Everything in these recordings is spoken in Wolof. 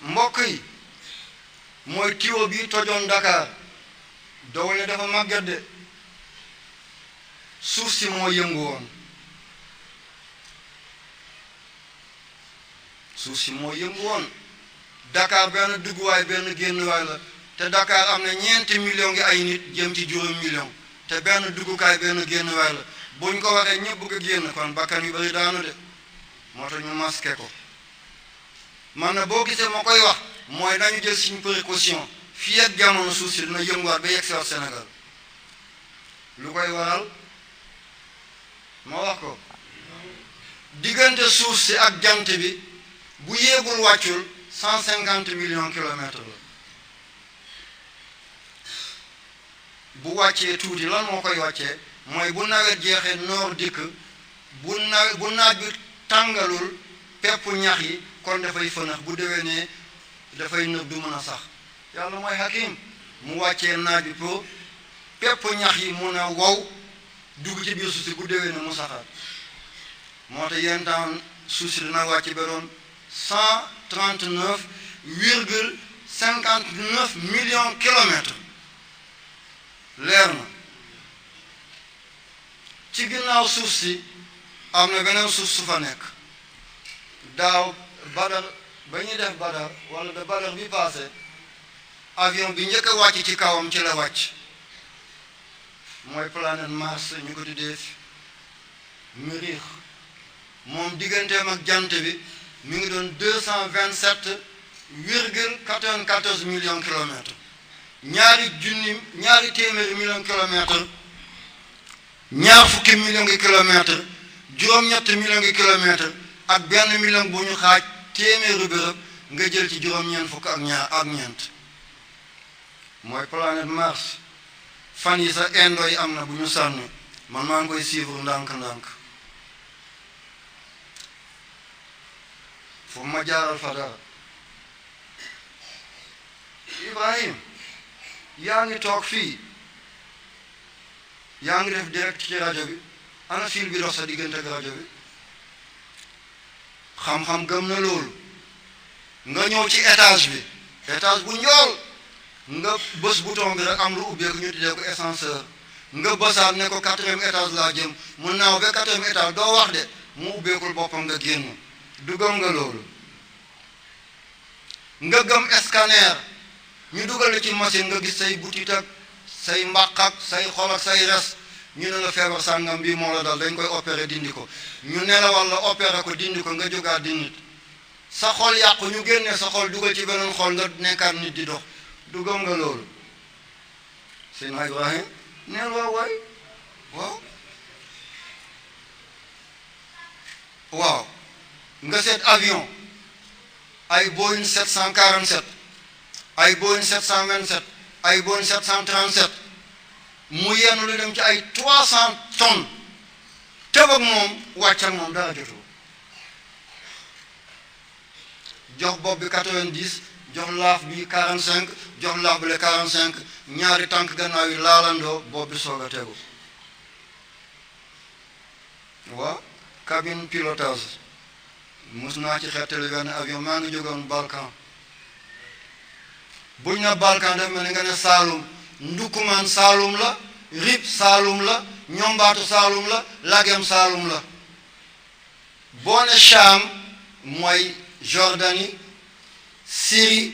mbokk yi mooy tiwo bi tojoon Dakar doole dafa màgget de suuf si moo yëngu woon suuf si moo yëngu woon Dakar benn dugguwaay benn génnuwaay la te Dakar am na 4 millions ngi ay nit jëm ci 5 millions te benn duggukaay benn génnuwaay la buñ ko waxee ñëpp bëgg a génn kon bakkan yu bari daanu de moo tax ñu masqué ko man na boo gisee moo koy wax mooy nañu jël suñu précaution fii ak jamono suuf si dina yënguwaat ba yegg si waat Sénégal lu koy waral ma wax ko diggante suuf si ak jant bi bu yéegul wàccul 150 millions kilomètres la bu wàccee tuuti lan moo koy wàccee mooy bu nawet jeexee noor dikk bu naaj bi tàngalul pepp ñax yi kon dafay fënax bu déwénee dafay nëb du mën a sax yàlla mooy hakim mu wàccee naaj bi pour pepp ñax yi mun a wow dugg ci biir suuf si bu déwénee mu saxaat moo tax yenn temps suuf si dina wàcc ba doon 139,59 millions kilomètres leer na ci ginnaaw suuf si am na beneen suuf su fa nekk daaw Badar ba ñuy def Badar wala de Badar bi passé avion bi njëkk a wàcc ci kawam ci la wàcc mooy planète Mars ñu ko tuddee Mériix moom digganteem ak jant bi mi ngi doon 227,94 millions kilomètres ñaari téeméeri millions kilomètres ñaar fukki millions ngi kilomètres juróom-ñetti millions ngi kilomètres ak benn million bu ñu xaaj téeméeri bërëb nga jël ci juróom-ñeent fukk ak ñeent mooy planète Mars fan yi sa indo yi am na bu ñu sànni man maa ngi koy suivre ndànk-ndànk foofu ma jaaral fa dara Ibrahim yaa ngi toog fii yaa ngi def direct ci rajo bi ana fil bi dox sa diggante ak rajo bi xam-xam gëm na loolu nga ñëw ci étage bu njool nga bës bouton bi rek am lu ubbeeku ñu tuddee ko ascenseur nga bësaat ne ko 4e étage laa jëm mu naaw ba 4e étage doo wax de mu ubbeekul boppam nga génn du gëm nga loolu nga gëm scanner ñu dugal ci machine nga gis say butit ak say mbaq ak say xol ak say res ñu ne la feebar sàngam bii moo la dal dañ koy opérer dindi ko ñu nelawal la opérer ko dindi ko nga jógaat di nit sa xol yàqu ñu génnee sa xol dugal ci beneen xol nga nekkaat nit di dox du gëm nga loolu Seydina Ibrahim neel waaw waay waaw nga seet avion ay Boeing 747 ay Boeing 727 ay Boeing 737 mu yenn lu dem ci ay 300 tonnes tëb ak moom wàcc ak moom dara jotul jox bopp bi 90 jox laaf bi 45 jox laaf bi le 45 ñaari tànk gannaaw yi laalandoo bopp bi soog a tegu waaw cabine pilotage mus naa ci xettali benn avion maa ngi jógoon Balkan buñ na Balkan def mel ni nga ne Saalum Ndukumaan Saalum la Rip Saalum la Ñombaatu Saalum la Lagem Saalum la boo ne Cham mooy Jordanie Syrie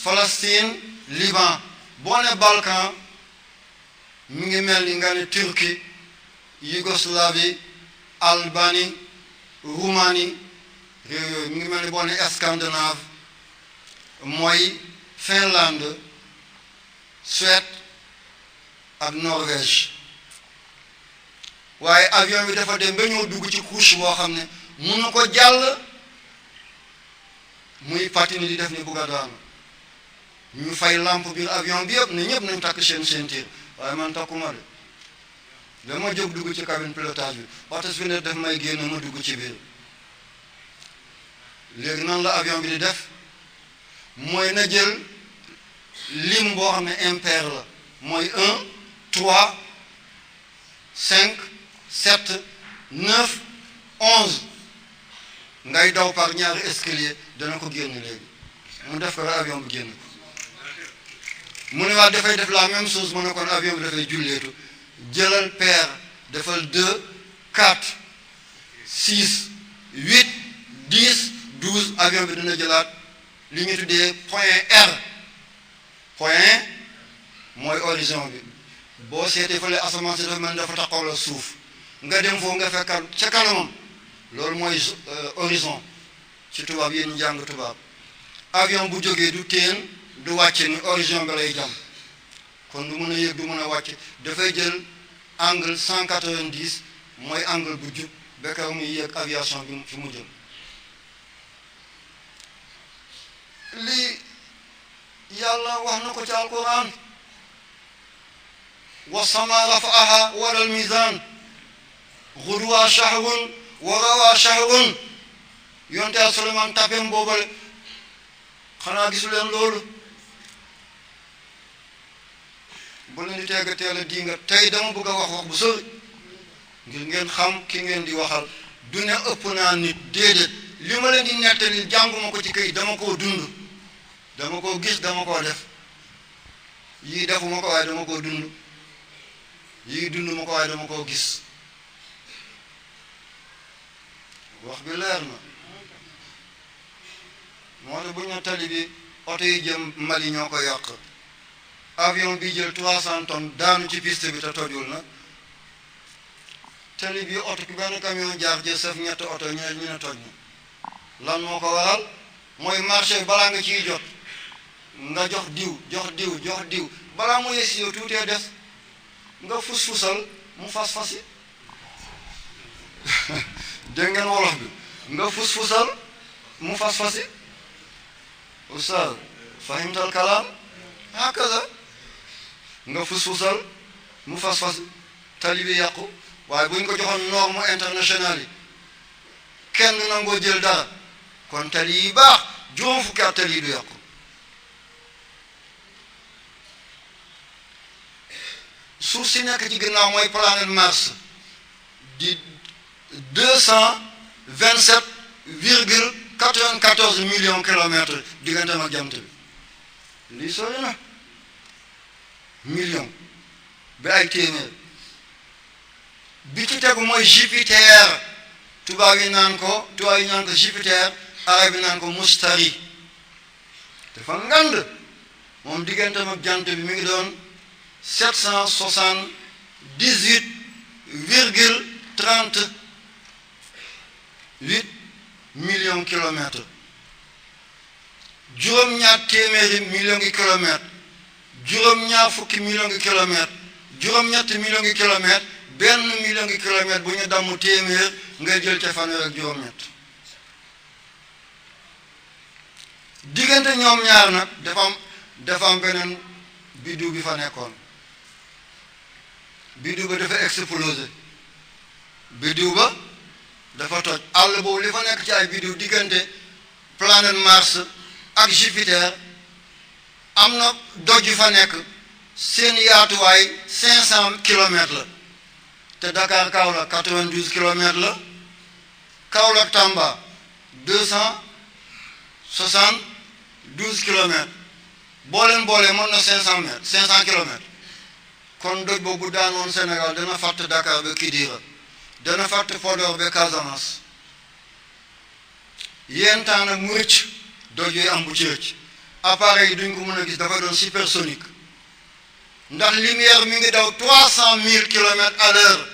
Palestine Liban boo ne Balkan mi ngi mel ni nga ne Turquie Yougoslavie Albanie Roumanie réew yooyu mi ngi mel ni boo ne Scandinave mooy Finlande Suède ak Norvège waaye avion bi dafa dem ba ñëw dugg ci couche boo xam ne mënu ko jàll muy patine di def ni bugg a daanu ñu fay lampe biir avion bi yëpp ne ñëpp nañ takk seen ceinture waaye man takkuma de dama jóg dugg ci cabine pilotage bi waxta su fi ne def may génn ma dugg ci biir léegi nan la avion bi di def mooy na jël lim boo xam ne impair la mooy 1 3 5 7 9 11 ngay daw par ñaari escalier dana ko génn léegi mu def ko avion bu génn mu ne waat dafay def la même chose mu ne kon avion bi dafay julleetu jëlal paire defal 2 4 6 8 10 12 avion bi dina jëlaat li ñu tuddee point R point mooy horizon bi boo seetee fële asamaan si dafa mel ni dafa taxaw la suuf nga dem foofu nga fekkat ca kanamam loolu mooy horizon ci tubaab yéen ñu jàng tubaab avion bu jógee du teen du wàcce ni horizon bi lay jam kon du mën a yéeg du mën a wàcce dafay jël angle 190 mooy angle bu jub bekkaw muy yéeg aviation bi fi mu jëm lii yàlla wax na ko ci alquran wa sama rafaaha wala almizan xuduwa shahrun wa rawa shahrun yonte a Suleymaan tapem boobale xanaa gisu leen loolu bu leen di teega teel a dinga tey dama bëgg a wax bu sori ngir ngeen xam ki ngeen di waxal du ne ëpp naa nit déedéet li ma leen di nettali jànguma ko ci këy dama koo dund dama koo gis dama koo def yii defuma ko waaye dama koo dund yii dund ma ko waaye dama koo gis wax bi leer na moo tax bu ñu tali bi oto yi jëm Mali ñoo ko yàq avion bi jël 300 tonnes daanu ci piste bi te tojul na tali bi oto ki benn camion jaar jël saf ñetti oto ñu ne toj na lan moo ko waral mooy marché bi balaa nga ciy jot nga jox diw balaa mu yegsi yow tuutee des nga fus-fusal mu fas-fasi dégg ngeen wolof bi nga fus-fusal mu fas-fasi ustaz fahimtal kalaam hakaza nga fus-fusal mu fas-fasi tali bi yàqu waaye bu ñu ko joxoon norme internationale yi kenn nangoo jël dara kon tali yi baax juróom fukki at tali yi du yàqu suuf si nekk ci ginnaaw mooy planète Mars di 227,94 millions kilomètres digganteem ak jant bi lii sori na million bi ay téeméer bi ci tegu mooy Jupiter tubaab yi naan ko Jupiter arab yi naan ko Mustari dafa ngand moom digganteem ak jant bi mi ngi doon 778,38 millions kilomètres juróom-ñaar téeméeri millions gi kilomètres juróom-ñaar fukki millions gi kilomètres juróom-ñetti millions gi kilomètres benn million gi kilomètres bu ñu damm téeméer ngay jël ca fanweer ak juróom-ñett diggante ñoom ñaar nag dafa am beneen biddiw bi fa nekkoon biddiw ba dafa explosé biddiw ba dafa toj àll boobu li fa nekk ci ay biddiw diggante planète Mars ak Jupiter am na doj yu fa nekk seen yaatuwaay 500 kilomètres la te Dakar Kaolack 92 kilomètres la Kaolack Tamba 272 kilomètres boo leen boolee mën na 500 mètres 500 kilomètres kon doj boobu daanoon Sénégal dana fàtt Dakar ba Kidira dana fàtt Podor ba Casamance yéen temps nag mu rëcc doj yooyu am bu ci rëcc appareil yi duñ ko mën a gis dafa doon supersonique ndax lumière mi ngi daw 300,000 kilomètres à l'heure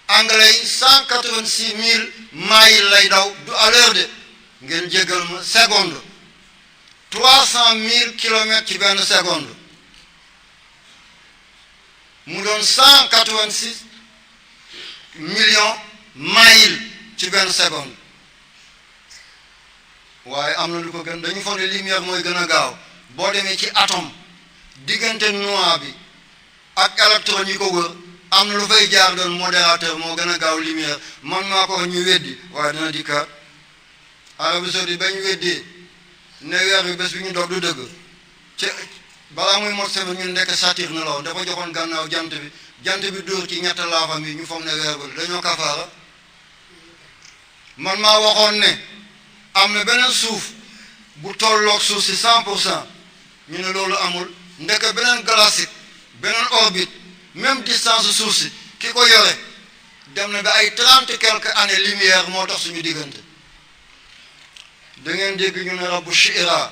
anglais yi 186,000 miles lay daw du à l'heure de ngeen jéggal ma seconde 300,000 kilomètres ci benn seconde mu doon 186 millions miles ci benn seconde waaye am na lu ko gën dañu foog ne lumière mooy gën a gaaw boo demee ci atome diggante noix bi ak électron yi ko wër am na lu fay jaar doon modérateur moo gën a gaaw lumière man maa ko ñu weddi waaye dina dikkaat Arabie Saoudite ba ñu weddee ne weer bi bés bi ñu dog du dëgg ci balaa muy mot semaine ñu nekk Saturne la woon dafa joxoon gannaaw jant bi dóor ci ñett laafam yi ñu foog ne weer ba dañoo kafaara man maa waxoon ne am na beneen suuf bu tolloog suuf si 100% ñu ne loolu amul ndeke beneen galaxie beneen orbite même distance suuf si ki ko yore dem na ba ay 30 quelques années lumière moo tax suñu diggante da ngeen dégg ñu ne rabbu shi'ra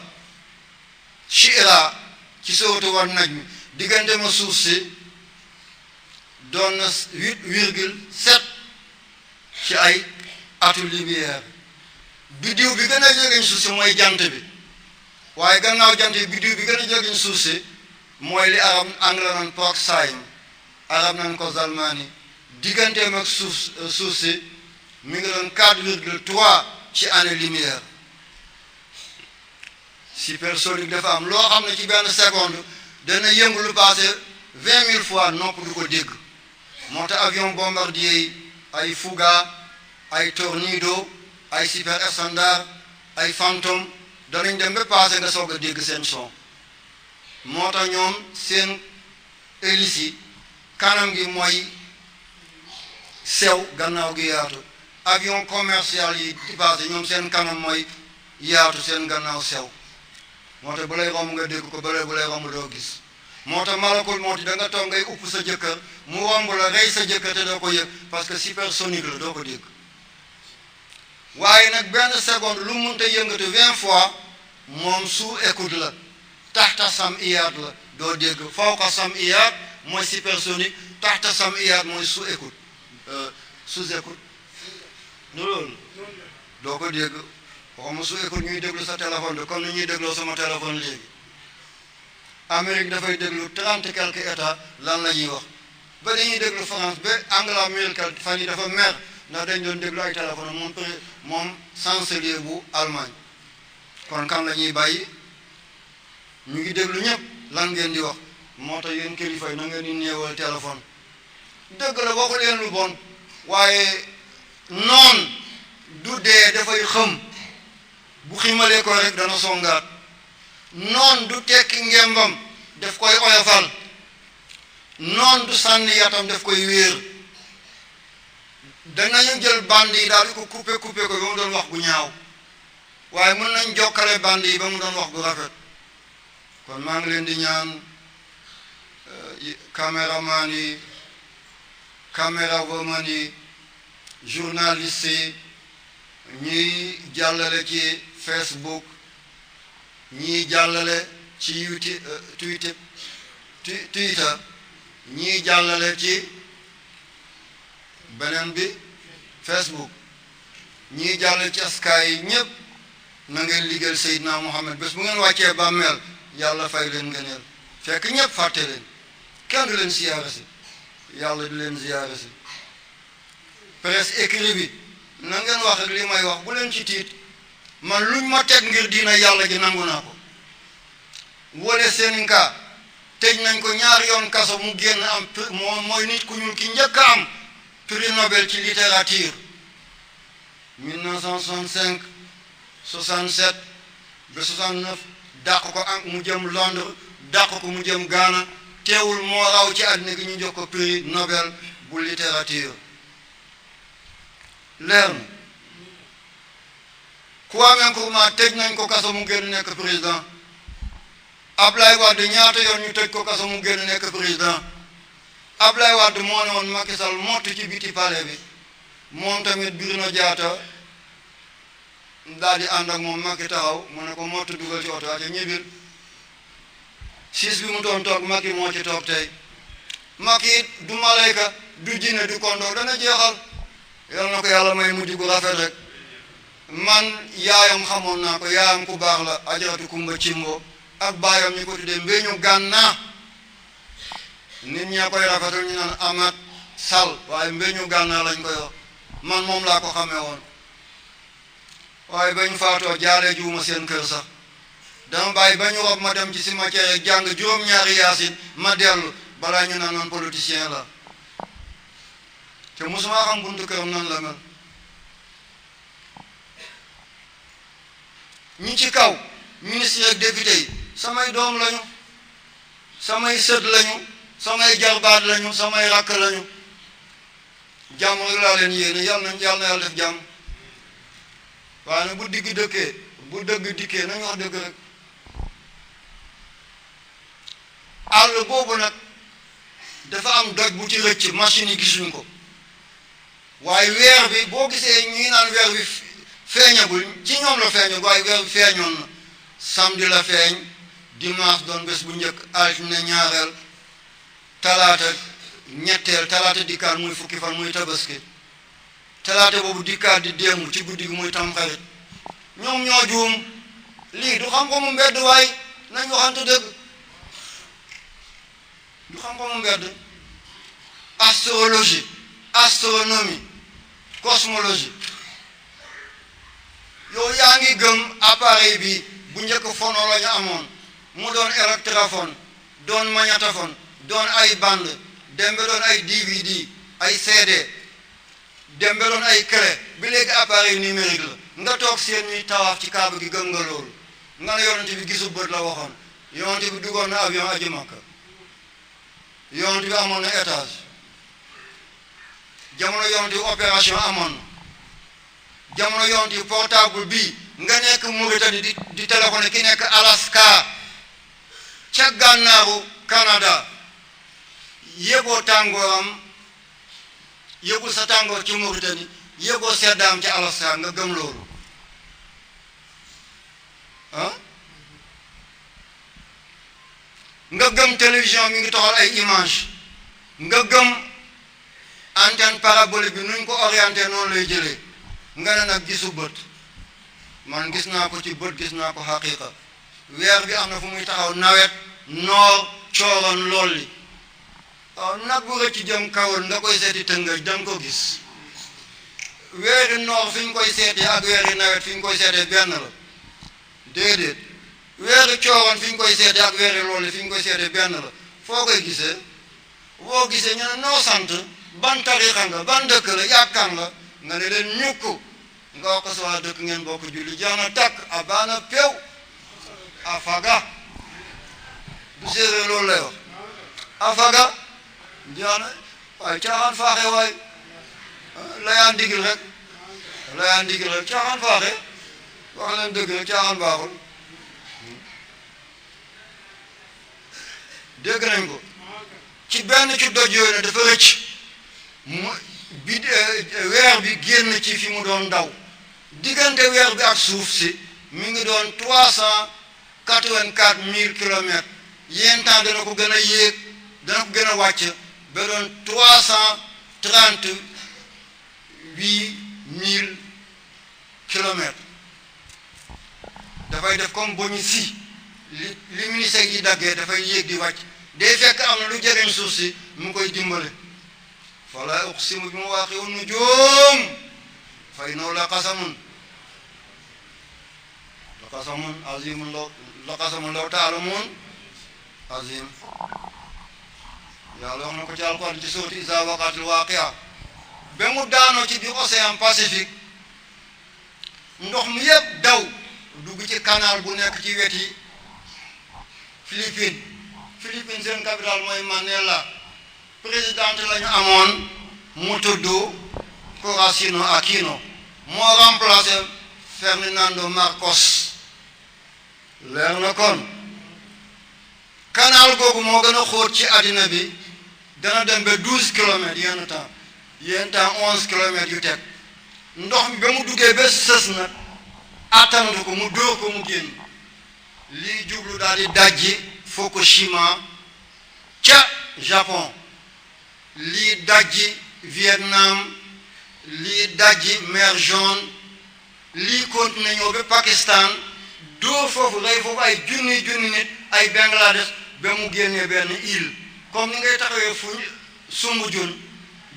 ci sourate wan najm diggante ma suuf si doon na 8,7 ci ay atu lumière biddiw bi gën a jegeñ suuf si mooy jant bi waaye gannaaw jant bi biddiw bi gën a jegeñ suuf si mooy li arab anglais nan proxime arab nan ko zalmani digganteem ak suuf si mi ngi doon 4,3 ci année lumière supersonique dafa am loo xam ne ci benn seconde dana yëngu lu passé 20 000 fois nopp du ko dégg moo tax avion bombardier yi ay Fouga ay Tornado ay Super Standard ay Phantom danañ dem ba passé nga soog a dégg seen son moo tax ñoom seen hélice yi kanam gi mooy sew gannaaw gi yaatu avion commercial yi di passé ñoom seen kanam mooy yaatu seen gannaaw sew moo tax bu lay romb nga dégg ko bu lay romb doo gis moo tax malakul moo ti da nga toog ngay upp sa jëkkër mu romb la rey sa jëkkër te doo ko yëg parce que supersonique la doo ko dégg waaye nag benn seconde lu mu mënta yëngatu 20 fois moom sous écoute la taxta sam iyaat la doo dégg fawqa sam iyaat mooy supersonique taxta sam iyaat mooy sous écoute nu loolu doo ko dégg waxuma sous écoute ñuy déglu sa téléphone bi comme ni ñuy dégloo sama téléphone léegi Amérique dafay déglu 30 quelques états lan la ñuy wax ba dañuy déglu France ba Angela Merkel fan yi dafa mer ndax dañ doon déglu ay téléphone moom chancelier bu Allemagne kon kan la ñuy bàyyi ñu ngi déglu ñëpp lan ngeen di wax moo tax yéen kilifa yi na ngeen di néewal téléphone dëgg la waxu leen lu bon waaye noon du dee dafay xëm bu ximalee ko rek dana songaat noon du tekki ngembam daf koy oyofal noon du sànni yatam daf koy wéer danañu jël band yi daal di ko coupé ko ba mu doon wax gu ñaaw waaye mën nañ jokkale band yi ba mu doon wax gu rafet kon maa ngi leen di ñaan caméraman yi camérawoman yi journaliste yi ñiy jàllale ci Facebook ñiy jàllale ci YouTube Twitter ñiy jàllale ci beneen bi Facebook ñiy jàllale ci Sky yi ñëpp na ngeen liggéeyal Seydina Muhammad bés bu ngeen wàccee bàmmeel yàlla fay leen ngëneel fekk ñëpp fàtte leen kenn du leen siyaare si yàlla du leen siyaare si presse écrit bi na ngeen wax ak li may wax bu leen ci tiit man luñ ma teg ngir diina yàlla ji nangu naa ko Wole Soyinka tëj nañ ko ñaari yoon kaso mu génn am moom mooy nit ku ñuul ki njëkk a am prix Nobel ci littérature 1965 67 ba 69 dàq ko am mu jëm Londres dàq ko mu jëm Ghana teewul moo raw ci àddina gi ñu jox ko prix Nobel bu littérature leer na Kwame Nkrumah tëj nañ ko kaso mu génn nekk président Ablaye Wade ñaata yoon ñu tëj ko kaso mu génn nekk président Ablaye Wade moo ne woon Macky Sall mott ci biti palais bi moom tamit Bruno Diatta daal di ànd ak moom Macky taxaw mu ne ko mott dugal ci oto ca ñibbil siis bi mu doon toog Macky moo ci toog tey Macky du malayka du jinne du kondo dana jeexal yal na ko yàlla may mujj gu rafet rek man yaayam xamoon naa ko yaayam ku baax la Ajaratu Kumba Cimbo ak baayam ñu ko tuddee Mbéñu Gànna nit ñaa koy rafetal ñu naan Amat Sall waaye Mbéñu Gànna lañ koy wax man moom laa ko xamee woon waaye bañ faatoo jaaree juuma seen kër sax dama bàyyi ba ñu rob ma dem ci cimetière jàng juróom-ñaari yaasin ma dellu balaa ñu naan man politicien la te mosuma xam buntu këram nan la mel ñi ci kaw ministre ak député yi samay doom lañu samay sët lañu samay jarbaat lañu samay rakk lañu jàmm rek laa leen yéene yàlla na yàlla def jàmm waaye nag bu digg dëkkee bu dëgg dikkee nañu wax dëgg rek àll boobu nag dafa am doj bu ci rëcc machine yi gisuñ ko waaye weer bi boo gisee ñuy naan weer bi feeñagul ci ñoom la feeñagul waaye weer bi feeñoon na samedi la feeñ dimanche doon bés bu njëkk altine ñaareel talaata ñetteel talaata dikkaat muy fukki fan muy tabaski talaata boobu dikkaat di démb ci guddi gi muy tamxarit ñoom ñoo juum lii du xam-xamu mbedd waay nañ waxante dëgg du xam-xamu mbedd astrologie astronomie cosmologie yow yaa ngi gëm appareil bi bu njëkk phono la ñu amoon mu doon électrophone doon magnétophone doon ay bande dembe doon ay DVD ay CD dembe doon ay clé bi léegi appareil numérique la nga toog seen ñuy tawaaf ci kaaba gi gëm nga loolu nga ne yonent bi gisu bët la waxoon yonent bi duggoon na avion aji Makka yonent bi amoon na étage jamono yonent bi opération amoon na jamono yonent bi portable bii nga nekk Mauritanie di téléphoné ki nekk Alaska ca gànnaaru Canada yëgoo tàngooram yëgul sa tàngoor ci Mauritanie yëgoo seddaam ci Alaska nga gëm loolu ah nga gëm télévision mi ngi toxal ay image nga gëm antenne parabolique bi nuñ ko orienté noonu lay jëlee nga ne nag gisu bët man gis naa ko ci bët gis naa ko xaqiiqa weer bi am na fu muy taxaw nawet noor cooroon lool li waaw nag bu rëcc jëm kawoon nga koy seeti Tëngéej danga ko gis weeri noor fi ñu koy seetee ak weeri nawet fi ñu koy seetee benn la déedéet weeri cooroon fi ñu koy seetee ak weeri lool li fi ñu koy seetee benn la foo koy gisee boo gisee ñu ne noo sant ban tarixa nga ban dëkk la yàkkan la nga ne leen ñukk nga wax ko sa waa dëkk ngeen bokk julli jeex na takk a baana peew a faga du séeréer loolu lay wax a faga jeex na waaye caaxaan faaxe waay layaa ndigil rek caaxaan faaxe wax leen dëgg rek caaxaan baaxul dégg nañ ko ci benn ci doj yooyu ne dafa rëcc weer bi génn ci fi mu doon daw diggante weer bi ak suuf si mi ngi doon 384 000 kilomètres yéen temps dana ko gën a yéeg dana ko gën a wàcc ba doon 338 000 kilomètres dafay def comme boñu si li ministère yi daggee dafay yéeg di wàcc day fekk am na lu jegeñ suuf si mu koy dimbale fala uqsimu bi mawaaqi'u nujuum fa innahu la qasamun azimun law ta'lamuun azim yàlla wax na ko ci alquran ci sourate Izaa waqa'atil waaqi'a ba mu daanoo ci biir océan Pacifique ndox mi yëpp daw dugg ci canal bu nekk ci weti Philippines seen capitale mooy Manila présidente la ñu amoon mu tudd Horacio Aquino moo remplacé Ferdinando Marcos leer na kon canal googu moo gën a xóot ci àddina bi dana dem ba 12 kilomètres yenn temps 11 kilomètres yu teg ndox mi ba mu duggee ba sës nag attanatu ko mu dóor ko mu génn lii jublu daal di dajji Fukushima ca Japon lii dajji Vietnam lii dajji mer Jaune lii continué ñëw ba Pakistan dóor foofu rey foofu ay junni nit ay Bangladesh ba mu génnee benn île comme ni ngay taxawee fu Soumbédioune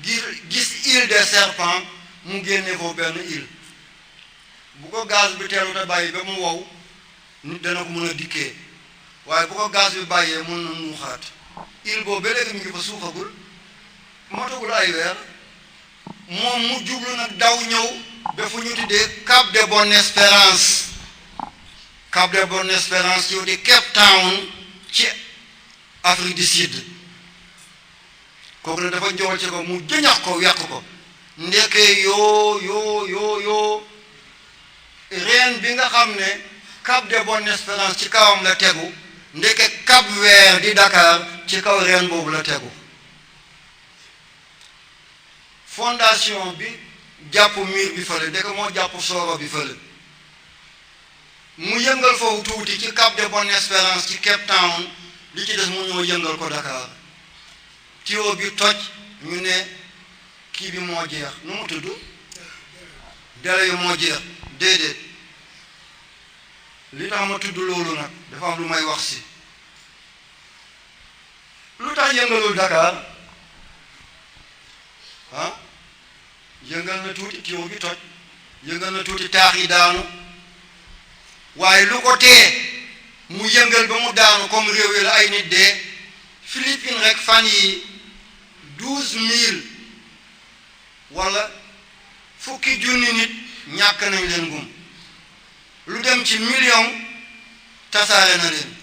gis île des serpents mu génnee foofu benn île bu ko gaz bi teelu te bàyyi ba mu wow nit dana ko mën a dikkee waaye bu ko gaz bi bàyyee mën na nuuxaat île boobu ba léegi mi ngi fa suuxagul motagul ay weer moom mu jublu nag daw ñëw ba fu ñu tuddee Cap de Bonne-Espérance yow di Cape Town ci Afrique du Sud kooku ne dafa njool ci ko mu jëñax ko yàq ko ndeke yoo reen bi nga xam ne Cap de Bonne-Espérance ci kawam la tegu ndeke Cap-Vert di Dakar ci kaw reen boobu la tegu fondation bi jàpp miir bi fële ndeke moo jàpp sooro bi fële mu yëngal foofu tuuti ci Cap de Bonne-Espérance ci Cape Town li ci des mu ñëw yëngal ko Dakar tuyau bi toj ñu ne kii bi moo jeex nu mu tudd dele yu moo jeex déedéet li tax ma tudd loolu nag dafa am lu may wax si lu tax yëngalul Dakar ah yëngal na tuuti tuyau bi toj yëngal na tuuti taax yi daanu waaye lu ko tee mu yëngal ba mu daanu comme réew yi la ay nit dee Philippines rek fan yi 12,000 wala fukki junni nit ñàkk nañ leen gum lu dem ci million tasaare na leen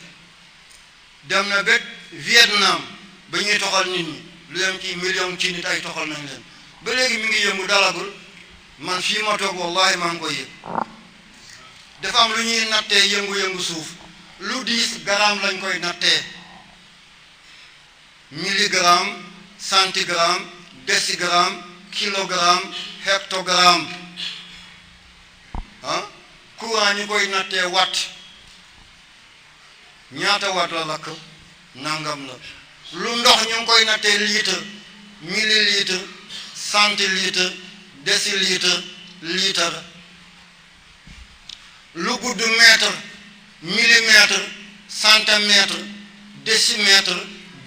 dem na ba Vietnam ba ñuy toxal nit ñi lu dem ci million ci nit ay toxal nañ leen ba léegi mi ngi yëngu dalagul man fii ma toog wallahi maa ngi koy yëg dafa am lu ñuy nattee yëngu-yëngu suuf lu 10 grammes lañ koy nattee milligramme centigramme décigramme kilogramme hectogramme ah courant ñu koy nattee watt ñaata watt la lakk nangam la lu ndox ñu ngi koy nattee litre millilitre centilitre décilitre litre lu gudd mètre millimètre centimètre décimètre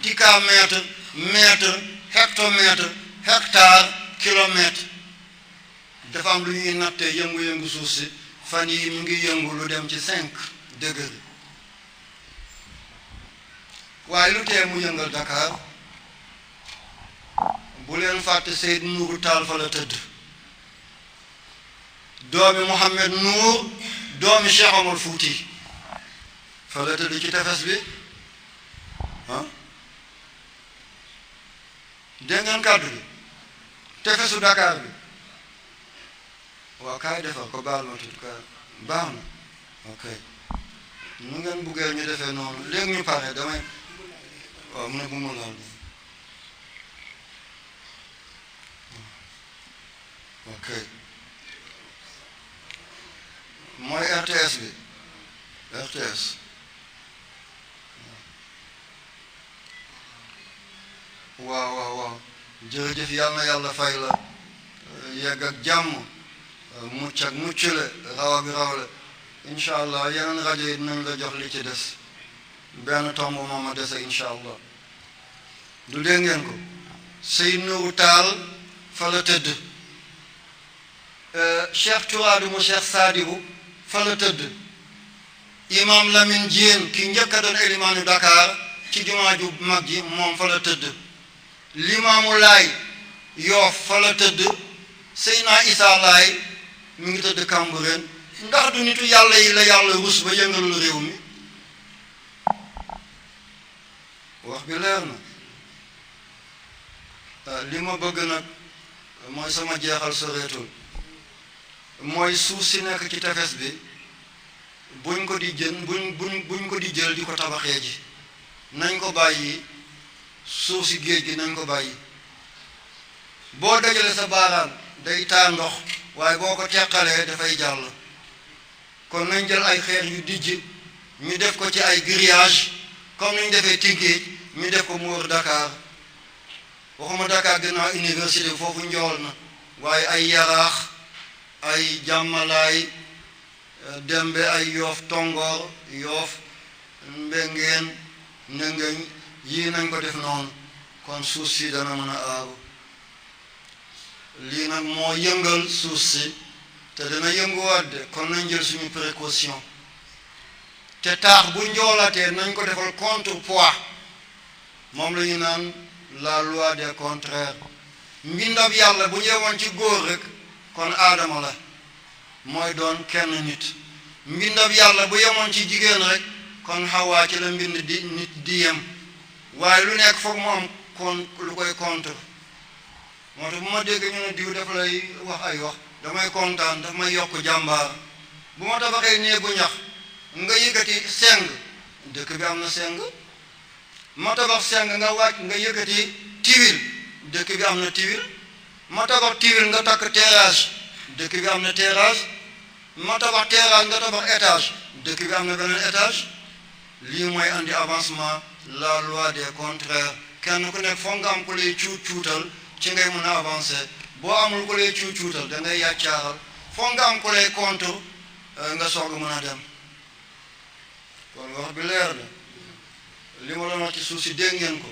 décamètre mètre hectomètre hectare kilomètre dafa am lu ñuy nattee yëngu-yëngu suuf si fan yi mu ngi yëngu lu dem ci 5 degré waaye lu tee mu yëngal Dakar bu leen fàtte Seydou Nourou Tall fa la tëdd doomi Mohamed Nour doomi Cheikh Omar Fouti fa la tëdd ci tefes bi ah dégg ngeen kàddu bi tefesu Dakar bi waaw kaay defar ko baal ma tudd kaay baax na ok nu ngeen buggee ñu defee noonu léegi ñu pare damay waaw mu ne bu mu laal ok mooy RTS bi RTS waaw jërëjëf yàlla na yàlla fay la yegg ak jàmm mucc ak muccule raw ak rawle incha allah yeneen rajo yi dinañ la jox li ci des benn tomb moom a dese incha allah du dégg ngeen ko Seydou Nourou Tall fa la tëdd Cheikh Tourade mu Cheikh Sadibou fa la tëdd imam Lamine Diène ki njëkk a doon élimaanu Dakar ci jumaa ju mag ji moom fa la tëdd limaamu Laay Yoof fa la tëdd Seyna Issa Laay mi ngi tëdd Cambérène ndax du nitu yàlla yi la yàlla rus ba yëngalul réew mi wax bi leer na li ma bëgg nag mooy sama jeexal soreetul mooy suuf si nekk ci tefes bi buñ ko di buñ ko di jël di ko tabaxee ji nañ ko bàyyi suuf si géej gi nañ ko bàyyi boo dajale sa baaraan day taa ndox waaye boo ko teqalee dafay jàll kon nañ jël ay xeer yu dijj ñu def ko ci ay grillage comme ni ñu defee Tëngéej ñu def ko mu wër Dakar waxuma Dakar gannaaw université foofu njool na waaye ay Yaraax ay Jàmmalaay Dembe ay Yoof Tongoor Yoof Mbengeen Ndëngëñ yii nañ ko def noonu kon suuf si dana mën a aaru lii nag moo yëngal suuf si te dana yënguwaat de kon nañ jël suñu précaution te taax bu njoolatee nañ ko defal contrepoids moom la ñu naan la loi des contraires mbindab yàlla bu ñëwoon ci góor rek kon aadama la mooy doon kenn nit mbindab yàlla bu yemoon ci jigéen rek kon xawaa ci la mbind di nit di yem waaye lu nekk foog mu am kon lu koy contre moo tax bu ma dégg ñu ne diw dafa lay wax ay wax damay kontaan daf may yokk jàmbaar bu ma tabaxee néegu ñax nga yëkkati seng dëkk bi am na seng ma tabax seng nga wàcc nga yëkkati tiwil dëkk bi am na tiwil ma tabax tiwil nga takk terrasse dëkk bi am na terrasse ma tabax terrasse nga tabax étage dëkk bi am na beneen étage lii mooy andi avancement la loi des contraires kenn ku nekk foog nga am ku lay cuutal ci ngay mën a avancer boo amul ku lay cuutal da ngay yàccaaral foog nga am ku lay contre nga soog a mën a dem kon wax bi leer na li ma doon wax ci suuf si dégg ngeen ko